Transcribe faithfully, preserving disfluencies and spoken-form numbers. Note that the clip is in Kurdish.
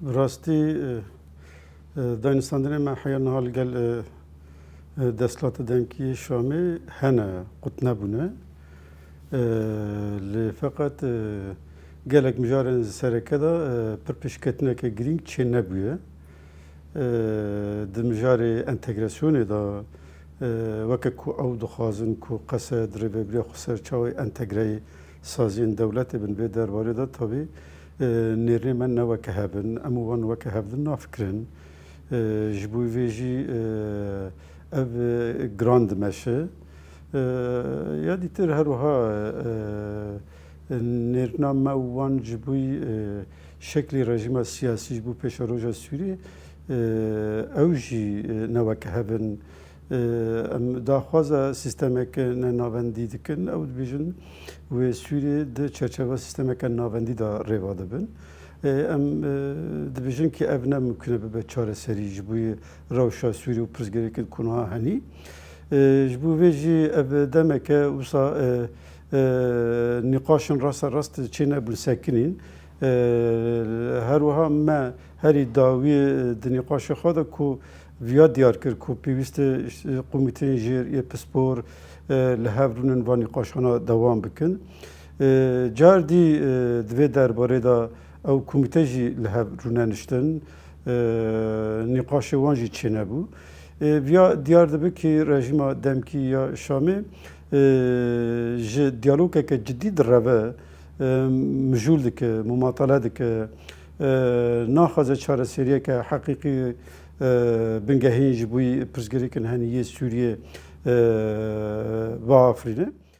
Bi rastî, e, e, danûstandinên me heya niha li gel, e, e, desthilata demkî yê Şamê hene, qut nebûne. E, lê feqet, e, gelek mijarên sereke de, e, pir pêşketineke girîng çê nebûye. E, di mijarê entegrasyonê de, e, weke ku ew dixwazin ku Qesed, Rêveberiya Xweser çawa entegreyê saziyên dewletê bin vê derbarê de tabî, e, nêrînê me ne weke hev in. Em û wan weke hev din nafikirin. E, ji bo vê jî, e, ev, e, giran dimeşe. E, ya dîtir her wiha, e, nêrîna me û wan ji bo, e, şeklê rejîma siyasî ji bo pêşeroja Sûriyê, e, ew jî, e, ne weke hev in. E, em daxwaza sîstemeke nenavendî dikin. Ew dibêjin wê Sûriyê di çerçeva sîstemeke navendî de rêva dibin. E, em, e, dibêjin ki ev ne mimkun e bibe çareserî ji bo rewşa Sûriyê û pirsgirêkên ku niha henî. E, ji bo vê jî ev demeke wisa, e, e, nîqaşên rasta rast çênebûn sekinîn. E, her wiha me herî dawî, e, di nîqaşê xwe de ku viya diyar kir ku pêwîst e, komîteyên jêr yê pispor, e, li hev rûnin van nîqaşana dewam bikin. E, car dî, e, di vê derbarê de ew komîte jî li hev rûneniştin, e, nîqaşê wan jî çênebû. E, viya diyar dibe ki rejîma demkî ya Şamê, e, ji diyalogeke cidî direve, e, mijûl dike, mumatele dike, e, naxwaze çareseriyeke heqîqî, e, bingehîn ji bo pirsgirêkên henî yê Sûriyê, e, biafirîne.